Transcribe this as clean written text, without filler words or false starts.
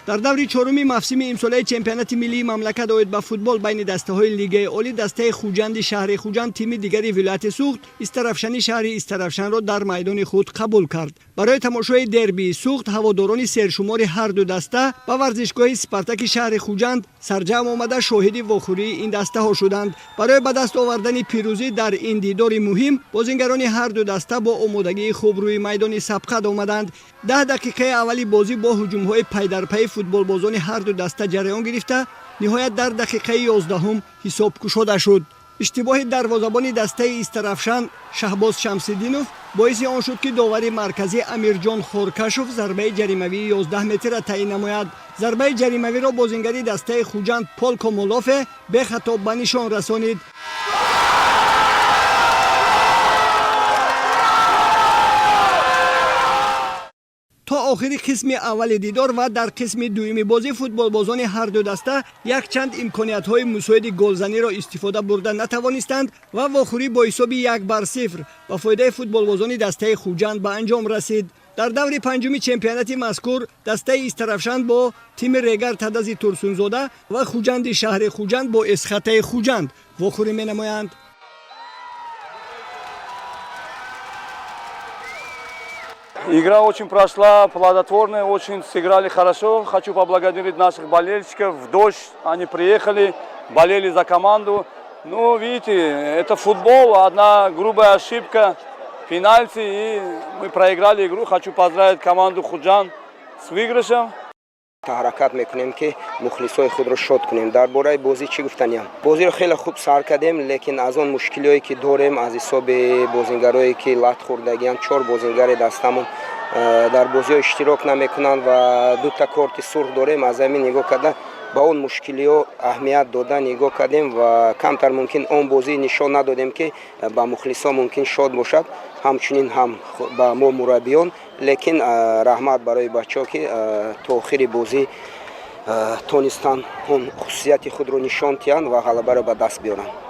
Дар даври чоруми мавсими имсолаи чемпионати миллии мамлакат оид ба футбол байни дастаҳои Лигаи олӣ, дастаи Хуҷанди шаҳри Хуҷанд тими дигари вилояти Суғд, Истаравшани шаҳри Истаравшанро дар майдони худ қабул кард. Барои тамошои дербии Суғд ҳаводорони сершумори ҳар ду даста ба варзишгоҳи Спартаки шаҳри Хуҷанд сарҷамъ омада, шоҳиди вохӯрии ин дастаҳо шуданд. Барои ба даст овардани пирӯзӣ дар ин дидори муҳим бозингарони ҳар ду даста бо омодагии хуб рӯи майдони сабқат омаданд. 10 дақиқаи аввали бозӣ бо ҳуҷумҳои пайдарпайи футболбозони ҳар ду даста ҷараён гирифта, ниҳоят дар дақиқаи 11-ум ҳисоб кушода шуд. Иштибоҳи дарвозабони дастаи Истаравшан Шаҳбоз Шамсиддинов боиси он шуд, ки довари марказӣ Амирҷон Хоркашов зарбаи ҷаримавии 11 метрра таъин намояд. Зарбаи ҷаримавиро бозингари дастаи Хуҷанд Пол Комолофе бехато ба нишон расонид. То охири қисми аввали дидор ва дар қисми дуюми бозӣ футболбозони ҳар ду даста якчанд имкониятҳои мусоиди голзаниро истифода бурда натавонистанд ва вохӯрӣ бо ҳисоби 1-0 ба фоидаи футболбозони дастаи Хуҷанд ба анҷом расид. Дар даври панҷуми чемпионати мазкур дастаи Истаравшан бо тими Регар Тадази Турсунзода ва Хуҷанди шаҳри Хуҷанд бо Эсхатаи Хуҷанд вохӯрӣ менамоянд. Игра очень прошла плодотворная, очень сыграли хорошо. Хочу поблагодарить наших болельщиков. В дождь они приехали, болели за команду. Ну, видите, это футбол, одна грубая ошибка, пенальти, и мы проиграли игру. Хочу поздравить команду Худжанд с выигрышем. Ҳаракат мекунем, ки мухлисои худро шод кунем. Дар бораи бозӣ чӣ гуфтаниям? Бозиро хеле хуб сар кардем, лекин аз он мушкилиҳое, ки дорем, аз ҳисоби бозингарое, ки лат хӯрдагианд, чор бозингари дастамон дар бозиҳо иштирок намекунанд ва дута корти сурх дорем. Аз ҳамин нигоҳ карда, ба он мушкилиҳо аҳамият дода нигоҳ кардем ва камтар мумкин он бозӣ нишон надодем, ки ба мухлисо мумкин шод бошад, ҳамчунин ҳам ба мо мураббиён. Лекин раҳмат барои бачаҳо, ки то охири бозӣ тонистанд он хусусияти худро нишон диҳанд ва ғалабаро ба даст биёранд.